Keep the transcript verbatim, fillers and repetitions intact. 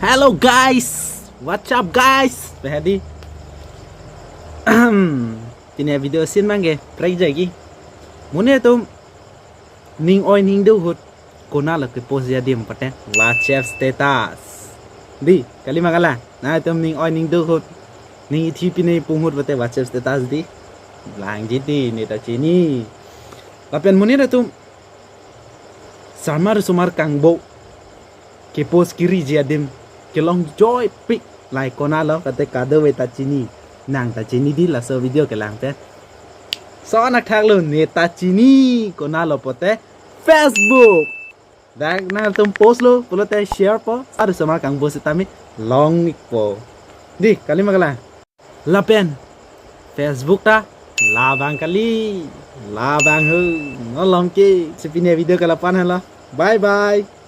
Hello guys, what's up guys? Pehadi. Pini video sin mangge prank jagi. Monit atum ning oi ning do ahut konatlo kepost ji adim pute WhatsApp status. Dei, kali ma kalang? Nangtum ning oi ning do ahut, ning ithi pine pung ahut pute WhatsApp status dei. Langji dei, neta chini. Lapen monit atum sarmar osomar kangbo kepost kiri ji adim kelong joipik, lahai konatlo pute kadokave ta chini. Nang ta chini dei laso video kelang pen. So anak thaklo, neta chini konatlo pute Facebook. Dak nangtum postlo pulote sharepo, sarmar osomar kangbo sitame long-ikpo. Dei, kali ma kalang? Lapen Facebook ta labang kali, labang ho, nolong ke. Si pini video ke la-an henlo. Bye bye.